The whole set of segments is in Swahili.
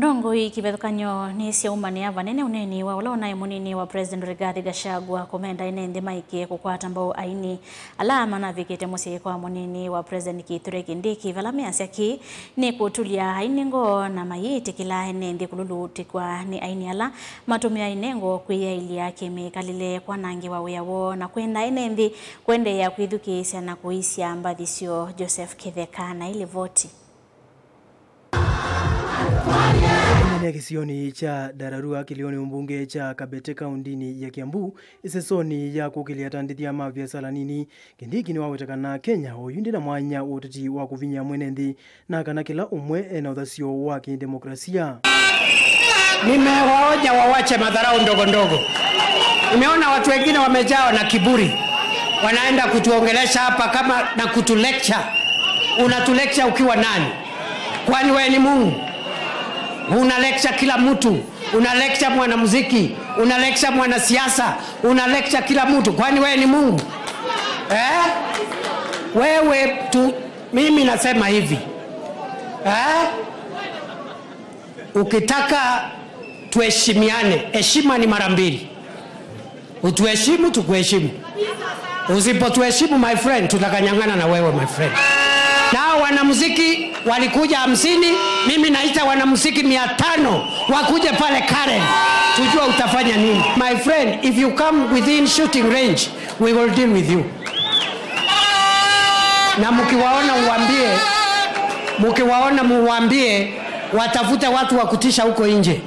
Ndongo hii kivethukanyo ni syaumania vanene uneni wa ula unaye munini wa President Rigathi Gachagua kumenda ine nthi maikie kukwata mbau aini ala manavikite musyi kwa munini wa President Kithure Kindiki vala measya ki ni kutulia aini ngo na mayitikila ene nthi kululutikwa ni aini ala matumia inengo kwiyailia kimikalile kwanangiwa wia wo na kwenda ene nthi kwendeea kwithukisya na kuisya mbathisyo. Joseph Kitheka na ile voti ya kisioni cha Dararua kilioni umbunge cha Kabete kaundini ya Kiambu isesoni ya kukilia tandithia mabiasara nini Kindiki ni wawetakana Kenya oyundi na mwanya utati wa kuvinya mwenendi na kana kila umwe na uthasio wa kidemokrasia. Nimewaonya wawache madharau ndogo ndogo. Nimeona watu wengine wamejaa na kiburi, wanaenda kutuongelesha hapa kama na kutulecture. Unatulecture ukiwa nani? Kwani wewe ni Mungu? Una lecture kila mtu, una lecture mwanamuziki, una lecture mwanasiasa, una lecture kila mtu. Kwani wewe ni Mungu? Eh? Wewe tu, mimi nasema hivi. Eh? Ukitaka tuheshimiane, heshima ni mara mbili. Utuheshimu, tukuheshimu. Usipotuheshimu my friend, tutakanyangana na wewe my friend. Na wanamuziki walikuja 50, mimi naita wanamuziki 500 wakuje pale Karen. Tujua utafanya nini. My friend, if you come within shooting range, we will deal with you. Na mkiwaona uambie, mkiwaona muambie watafute watu wa kutisha huko nje.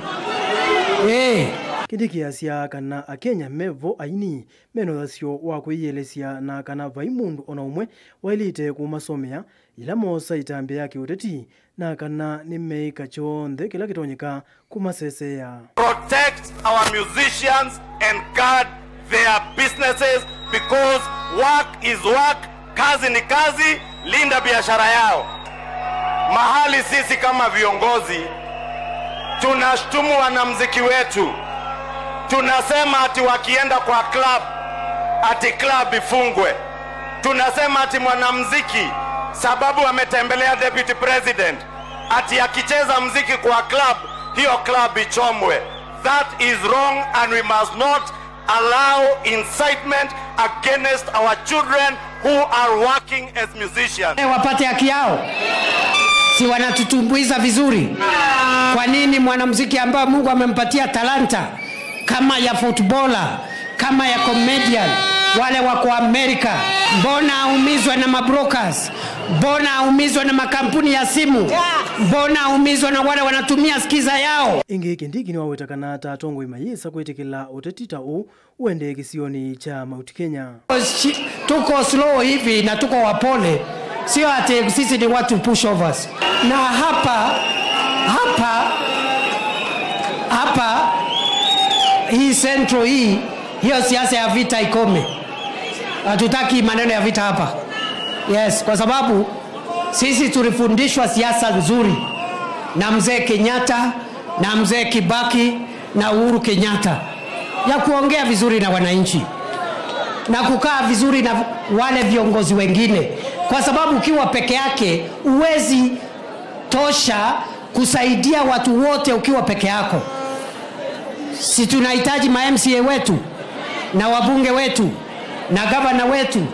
Eh. Kindiki asya kana akenya mevo aini meno thasio wa kwiyelesia na kana vai mundu ona umwe wailite kumasomea ila mosa itambia yake uteti na kana nimeika chonthe kila kitonyeka kumasesea. Protect our musicians and guard their businesses because work is work, kazi ni kazi, linda biashara yao. Mahali sisi kama viongozi tunashtumu wanamuziki wetu. Tunasema ati wakienda kwa club, ati club ifungwe. Tunasema ati mwanamuziki sababu ametembelea deputy president, ati akicheza muziki kwa club, hiyo club ichomwe. That is wrong and we must not allow incitement against our children who are working as musicians. Wapate haki yao. Si wanatutumbuiza vizuri. Kwa nini mwanamuziki ambaye Mungu amempatia talanta kama ya footballer, kama ya comedian, wale wako Amerika, mbona aumizwe na mabrokers? Mbona aumizwe na makampuni ya simu? Mbona aumizwe na wale wanatumia skiza yao? Ingi Kindiki ni wawetakana ta tongo imayisa kwetekela utetita u uende kisioni cha Mount Kenya. Tuko slow hivi na tuko wapole. Sio ati sisi ni watu pushovers. Na hapa hapa hapa hii central hii, hiyo siasa ya vita ikome. Hatutaki maneno ya vita hapa. Yes, kwa sababu sisi tulifundishwa siasa nzuri na mzee Kenyatta, na mzee Kibaki, na Uhuru Kenyatta, ya kuongea vizuri na wananchi na kukaa vizuri na wale viongozi wengine. Kwa sababu ukiwa peke yake huwezi tosha kusaidia watu wote ukiwa peke yako. Si tunahitaji ma MCA wetu na wabunge wetu na gavana wetu,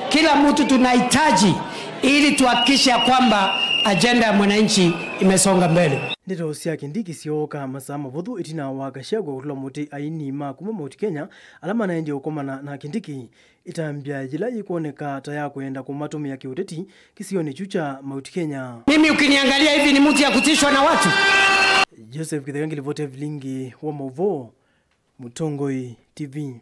kila mtu tunahitaji ili tuhakikishe kwamba agenda ya mwananchi imesonga mbele. Ndeto sya Kindiki syoka masaa mavuthu itina wa Gachagua kutula muti aini ma kuma Mount Kenya alama naendi ukomana na Kindiki itambia jila ikuoneka taya kuenda kumatumia kiuteti kisioni chucha Mount Kenya. Mimi ukiniangalia hivi ni mtu ya kutishwa na watu. Joseph Kitheka ngilivote vilingi wa Movo Mutongoi TV.